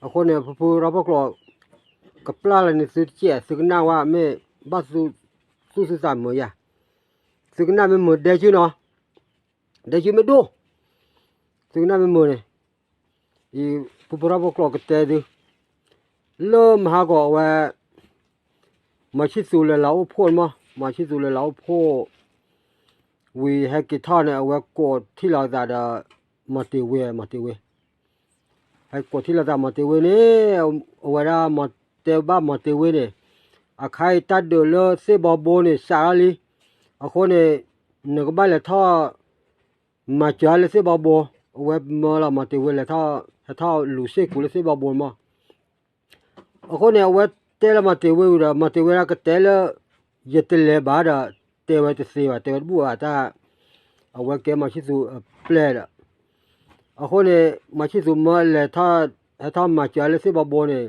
အဃိန့ၣ် ဖုဖုရီဖီကျိး ကပျၢ်လီၤန့ၢ်သုတစဲး သုကနၣ်ဝဲ မ့ၢ်ဘၣ်သူၣ်သုသးမုာ်ယၤ, သုကနၣ်မ့ၢ်မုာ်ဒဲကုနီၤ, ဒဲကုမ့ၢ်ဒိၣ်, သုကနၣ်မ့ၢ်မုာ်န့ၣ်, အံၤ ဖုဖုရီဖီကျိးကတဲသု, လၢမဟါကီးအဝဲ မၤဆံၣ်သူးလဲၤလီၤအိၣ်ဖှိၣ်မး, မၤဆံၣ်သူးလဲၤလီၤအိၣ်ဖှိၣ် ဝံၤဟဲက့ၤထီၣ်န့ၣ် အဝဲကိးထံၣ်လိာ်သးဒီး မီၤတ့ၤဝ့, မီၤတ့ၤဝ့, ဟဲကိးထံၣ်လိာ်သးမီၤတ့ၤဝ့န့ၣ်, အဝဲဒၣ်မီၤတဲဘၣ်မီၤတ့ၤဝ့န့ၣ်, အခါအံၤတၢ်ဒုးလၢသ့ၣ်ဘီဘိန့ၣ် စးထီၣ်လံ, အဃိန့ၣ် နကဘၣ်လဲၤထီၣ် မၤစၢၤလၢသ့ၣ်ဘီဘိ, အဝဲမၢလီၤမီၤတ့ၤဝ့လဲၤထီၣ် ဟဲထီၣ်လူၤစ့ၢ်ကီးလၢသ့ၣ်ဘီဘိမး, အဃိန့ၣ် အဝဲတဲလၢမီၤတ့ၤဝ့ဝံၤဒီး မီၤတ့ၤဝ့ဒၣ်ကတဲလၢ ယတလဲၤဘၣ်ဒီး တဲဝဲတသ့ဘၣ်, တဲဝဲတဘူၣ်ဘၣ်တၢ်, အဝဲကဲမၤဆံၣ်သူးအပျဲၢ်ဒီး, အဃိန့ၣ် မၤဆံၣ်သူးမၢလဲၤထီၣ် ဟဲထီၣ်မၤစၢၤလၢသ့ၣ်ဘီဘိန့ၣ်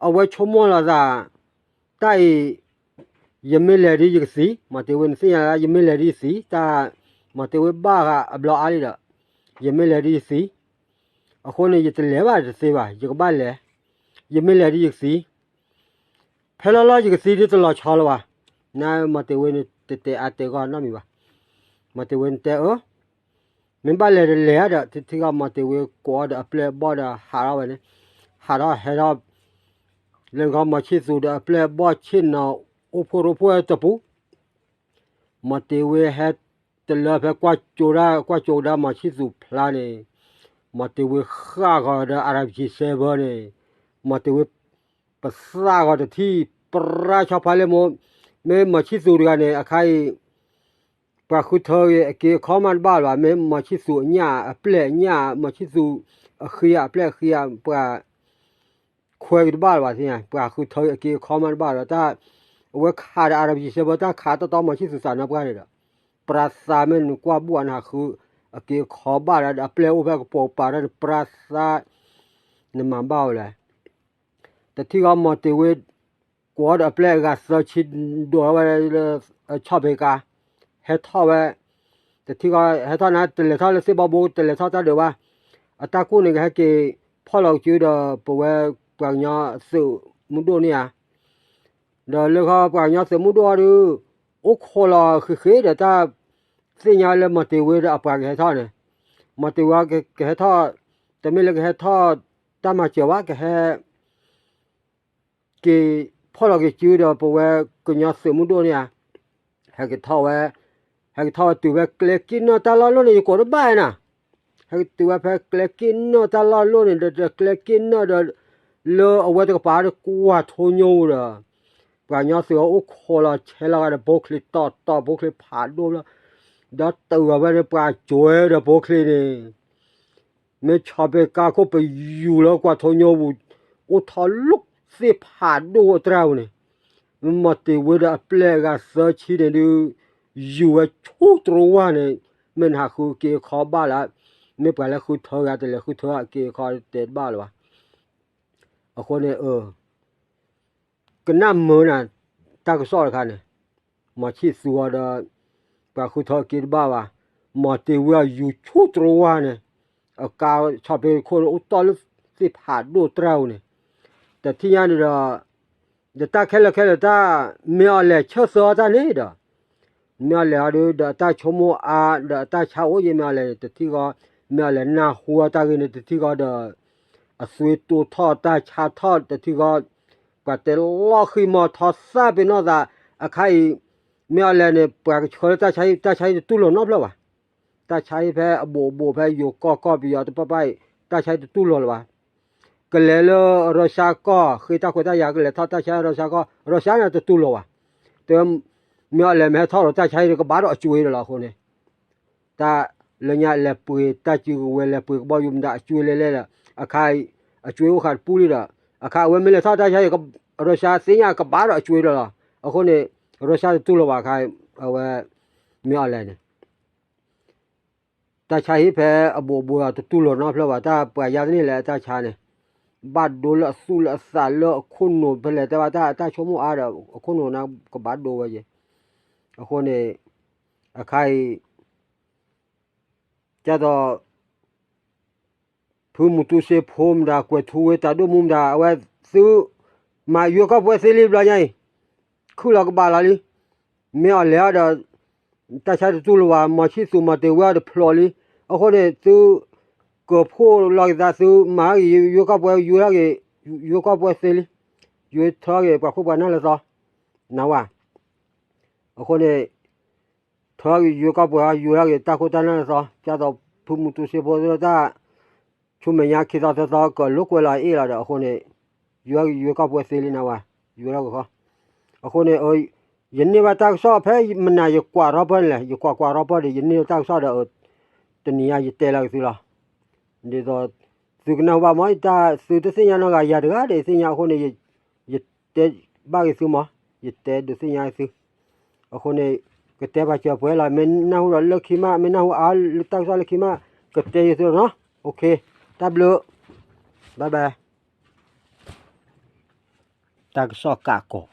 အဝဲဆိကမိၣ်လီၤသး, တၢ်အံၤ ယမ့ၢ်လဲၤဒ်ယကသံ, မီၤတ့ၤဝ့န့ၣ်သ့ၣ်ညါလၢ ယမ့ၢ်လဲၤဒ်ယသံ, တၢ် မီၤတ့ၤဝ့ဘၣ်ဃးအဘျီအါလံဒီး, ယမ့ၢ်လဲၤဒ်ယသံ, အဃိန့ၣ် ယတလဲၤဘၣ်တသ့ဘၣ်, ယကဘၣ်လဲၤ, ယမ့ၢ်လဲၤဒ်ယကသံ, ဖဲလီၤလီၤယကသံဒ်တလီၤဆီလၢၤဘၣ်, နမီၤတ့ၤဝ့န့ၣ် တတဲအါတဲဂီၢ်နီတမံၤဘၣ်, မီၤတ့ၤဝ့န့ၣ်တဲအၢ မ့ၢ်ဘၣ်လဲၤတလဲၤဒီး တထံၣ်ဃီမီၤတ့ၤဝ့ကိးဒီးအပျဲၢ်အဘီၣ်ဒီး ဟးထီၣ်ဝဲန့ၣ်, ဟးထီၣ်ဟဲထီၣ် လၢဂီၢ်မီၤဆံၣ်သူးဒီးအပျဲၢ်အဘီၣ်ဆ့ၣ်နီၤ အိၣ်ဖှိၣ်ရိဖှိၣ်တပူၤ, မီၤတ့ၤဝ့ဟဲတလၢဖဲကွၢ်ကၠိဒၣ် ကွၢ်ကၠိကဒါမီၤဆံၣ်သူးဖျါန့ၣ်, မီၤတ့ၤဝ့ဃၣ်ဂီၤဒီး အါရၢၣ်ပစံးစဲဘၢန့ၣ်, မီၤတ့ၤဝ့ ပသၣ်ဂီၤတထံၣ် ပြၢဆီဖါလဲၣ်မိၢ်, မ့ၢ်မီၤဆံၣ်သူးတဂၤန့ၣ် အခါအံၤ ပှၤဃုထၢဂ့ၤအက့အခီမးတဘၣ်လၢၤဘၣ်, မ့ၢ်မီၤဆံၣ်သူးအညၣ်အပျဲၢ်အညၣ် မီၤဆံၣ်သူးအဃံအပျဲၢ်အဃံအပှၤ ခွဲးဂ့ၤတဘၣ်လၢၤဘၣ်သ့ၣ်ညါ, ပှၤဃုထၢဂ့ၤအက့အခီမးတဘၣ်ဒီး တၢ် အဝဲခးဒီးအါရၢၣ်ပစံးစဲဘၢ တၢ်ခးတီတီမီၤဆံၣ်သူးသးနီတပှၢ်န့ၣ်ဒီး, ပြၢသးမ့ၢ်နကွၢ်ဘူၣ်အနဟးဃု အက့အခီဘၣ်ဒီး အပျဲၢ်အိၣ်ဖဲကပိာ်ကပၤဒီး ပြၢသး နမၤဘၣ်ဝဲလဲၣ် တထံၣ်ဃီမီၤတ့ၤဝ့ ကိးဒီးအပျဲၢ်အဂၤသၢဆံဒိးဝဲလၢ ဆီၣ်ဖ့ကါ, ဟဲထီၣ်ဝဲ, တထံၣ်ဃီဟဲထီၣ်န့ၣ် တလဲၤထီၣ်လၢသ့ၣ်ဘီဘိ တလဲၤထီၣ်တၢ်ဒုးဘၣ်, အတၢ်ကူၣ်န့ၣ် ကဟဲက့ၤ ဖီၣ်လီၤကစုဒီး ပဝဲပှၤကညီသုးမုၢ်ဒိၣ်န့ၣ်ဧါ, ဒီးလၢခီပှၤကညီသုးမုၢ်ဒိၣ်အီၤဒုး အိၣ်ခိးလီၤဃ့ဃ့ဒီးတၢ် သ့ၣ်ညါလၢမီၤတ့ၤဝ့ဒီးအပှၤကဟဲထီၣ်န့ၣ်, မီၤတ့ၤဝ့ကဟဲထီၣ်, တမ့ၢ်လၢကဟဲထီၣ် တၢ်မၤစၢၤဘၣ် ကဟဲ က့ၤဖီၣ်လီၤက့ၤစုဒီး ပဝဲကညီသုးမုၢ်ဒိၣ်န့ၣ်ဧါ, ဟဲက့ၤထီၣ်ဝဲ, ဟဲက့ၤထီၣ်ဝဲတုၤဖဲကျဲက့ၣ်နီၢ်တၢ်လီၢ်လိၣ်န့ၣ် ယကိးတဘၣ်နၤ, ဟဲက့ၤတုၤဝဲဖဲကျဲက့ၣ်နီၢ်တၢ်လီၢ်လိၣ်န့ၣ် ဒီးကျဲက့ၣ်နီၢ်ဒီး လၢအဝဲတကပၤဒီးကွၢ်ထိညိဝူၤဒီး ပှၤကညီသုးအအိၣ်ခိးလီၤဆဲးလီၤဂာ်ဒီး ဘိချံတီတီ ဘိချံဖးဒိၣ်လီၤ, ဒီးတုၤဝဲဖဲန့ၣ် ပှၤကွဲးဒီးဘိချံန့ၣ် မ့ၢ်ဆီၣ်ဖ့ကါခိၣ်ပယူၤလၢကွၢ်ထိညိပူၤ အိၣ်ထီၣ်လိာ်သ့ၣ်ဖးဒိၣ်အတြၢ်ပူၤန့ၣ်, မ့ၢ်မီၤတ့ၤဝ့ဒီးအပျဲၢ်အဂၤသၢဆံန့ၣ်ဒုး ယူၤဝဲဆူတြီဝါန့ၣ်, မ့ၢ်နဟးဃုက့ၤအခီဘၣ်လၢ, မ့ၢ်ပှၤလၢဃုထၢဂၤ တလဲၤဃုထၢက့ၤအခီတဲတဘၣ်လၢၤဘၣ်. အဃိန့ၣ် ကနၣ်မုာ်နၤ တၢ်ကစီၣ်တခါန့ၣ်, မီၤဆံၣ်သူးအီၤဒီး ပှၤဃုထၢက့ၤတဘၣ်ဘၣ်, မီၤတ့ၤဝ့အီၤယူၤဆူတြီဝါန့ၣ်, အကါဆီၣ်ဖ့ခိၣ်န့ၣ် အိၣ်တီၢ်လၢသ့ၣ်ဖးဒိၣ်တြၢ်ပူၤန့ၣ်, တထံၣ်ညါန့ၣ်ဒီး ဒီးတၢ်ခဲလၢာ်ခဲလၢာ်တၢ် မ့ၢ်အီၤလဲၤဆၢသၢအီၤတၢ်န့ၣ်ဒီး မ့ၢ်အီၤလဲၤအီၤဒုး ဒီးအတၢ်ဆိကမိၣ်အါ ဒီးအတၢ်ဆါအိၣ်ယဲၢ်မ့ၢ်အီၤလဲၤန့ၣ် တထံၣ်ဃီ, မ့ၢ်အီၤလဲၤနၢ်ဟူအီၤတၢ်ဂ့ၢ်န့ၣ် တထံၣ်ဃီဒီး အသွံတိၢ်ထီၣ်တၢ်ဆါထီၣ်တထံၣ်ဃီ, ပှၤတဲလီၤဃံမီၤထီသၣ်ပ့ၤနီၣ်သး, အခါအံၤ မ့ၢ်အီၤလဲၤန့ၣ် ပှၤကဆှၢလၢတၢ်ဆါဟံၣ် တၢ်ဆါဟံၣ်တတူၢ်လိာ်နီတဖျၢၣ်ဘၣ်. တၢ်ဆါဟံၣ်ဖဲအဘိးဘိးဖဲယိၤကီၢ်ကီၢ်ပယီၤတပၢ်ပၢ်အံၤ တၢ်ဆါဟံၣ်တတူၢ်လိာ်လၢၤဘၣ်. ကလဲၤလၢရၢၡါကီၢ် ဃ့တၢ်ခွဲးတၢ်ယာ် ကလဲၤထီၣ်တၢ်ဆါဟံၣ်ရၢၡါကီၢ် ရၢၡါန့ၣ်တတူၢ်လိာ်ဘၣ်. တဲ မ့ၢ်အီၤလဲၤမ့ၢ်ဟဲထီၣ်ဒီးတၢ်ဆါဟံၣ်ဒီး ကဘၣ်ဒီးအကွ့ဒီးလီၤအဃိန့ၣ် တၢ်လၢညါလဲၤပှ့ၤတၢ်စုကဝဲၤ လဲၤပှ့ၤကဘီယူၤမတၤအကွ့လဲၣ်လဲၣ်ဒီး အခါ အကွ့အိၣ်ဃာ်တပူၤလံဒီး အခါအဝဲမ့ၢ်လဲၤထီၣ်တၢ်ဆါဟံၣ် ရၢၡါသ့ၣ်ညါကဘၣ်ဒီးအကွ့ဒီးလီၤ. အဃိန့ၣ် ရၢၡါတတူၢ်လိာ်ဘၣ်အခါ အဝဲ မ့ၢ်အီၤလဲၤန့ၣ် တၢ်ဆါဟံၣ်ဖဲအဘိးဘိးအီၤတတူၢ်လိာ်နီတဖျၢၣ်ဘၣ် တၢ်ပှၤယါသန့ၢ်လဲၣ်အတၢ်ဆါန့ၣ် ဘၣ်ဒိလၢအသူၣ်လၢအသးလၢအခိၣ်နူာ်ဖဲလဲၣ်တဲဘၣ်တၢ် အတၢ်ဆိကမိၣ်အါဒီး အခိၣ်နူာ်န့ၣ် ကဘၣ်ဒိဝဲယဲၢ်. အဃိန့ၣ် အခါအံၤ ကၢ်သိး ဖုမူတူစ့ဖိမတၤ ကွဲးထူဝ့တၢ်ဒိၣ်မူမတၤ အဝဲသု မၤယွဲကီၢ်ပှဲၤသ့လံဘျီညါအံၤ, ခုၣ်လီၤကဘၣ်လီၤလံ. မ့ၢ်အီၤလဲၤအီၤဒီး တၢ်ဆါတတူၢ်လိာ်ဘၣ် မၤဆံၣ်သူမၤတ့ၢ်ဝဲအီၤတဖျိးလံ. အဃိန့ၣ် သု ကၢၢ်ဖှိၣ်လီၤက့ၤသး သုမၤဂ့ၤယွဲကီၢ်ပှဲၤ ယွဲထီၣ်ဂ့ၤ ယွဲထီၣ်ဂ့ၤ ယွဲထီၣ်ဂ့ၤ ပှၤခိၣ်ပှၤနၢ်လၢသီ နဝဲ အဃိန့ၣ် ထီၣ်ဂ့ၤယွဲကီၢ်ပှဲၤ ယွဲထီၣ်ဂ့ၤ တၢ်ခိၣ်တၢ်နၢ်လၢသီ ဒ်သိးဖုမူတူစ့ဖိတၢ် ဆူမဲာ်ညါခံသီသၢသီ ကလိာ်ကွဲလီၤအ့ၣ်လီၤဒီး အဃိန့ၣ် ယွဲကီၢ်ပှဲၤသ့လံနဝဲ ယွဲထီၣ်ဂ့ၤဃီ. အဃိန့ၣ် ယန့ၢ်ဘၣ်တၢ်ကစီၣ်ဖဲမနၤယကွၢ်ထီၣ်ပၢၢ်န့ၣ်လဲၣ် ယကွၢ်ကွၢ်ထီၣ်ပၢၢ်ဒီး ယန့ၢ်တၢ်ကစီၣ်ဒီး တနံၤညါယတဲလီၤက့ၤသုလီၤ. ဒ်သိး သုကနၢ်ဟူဘၣ်မ့ၢ် တၢ်သုတသ့ၣ်ညါနီတဂၤ ယၤတဂၤဒီးယသ့ၣ်ညါအဃိန့ၣ် ယတဲဘၣ်က့ၤသုမး ယတဲဒုးသ့ၣ်ညါက့ၤသု. အဃိန့ၣ် ကတဲပာ်စၢၤပှဲၤလီၤ မ့ၢ်နၢ်ဟူဒီးလၢခံမး မ့ၢ်နၢ်ဟူအါလၢတၢ်ကစီၣ်လၢခံမး ကတဲယသုနီၤ. တၢ်ဘျုး bye bye တၢ်ကစီၣ်ကးကိး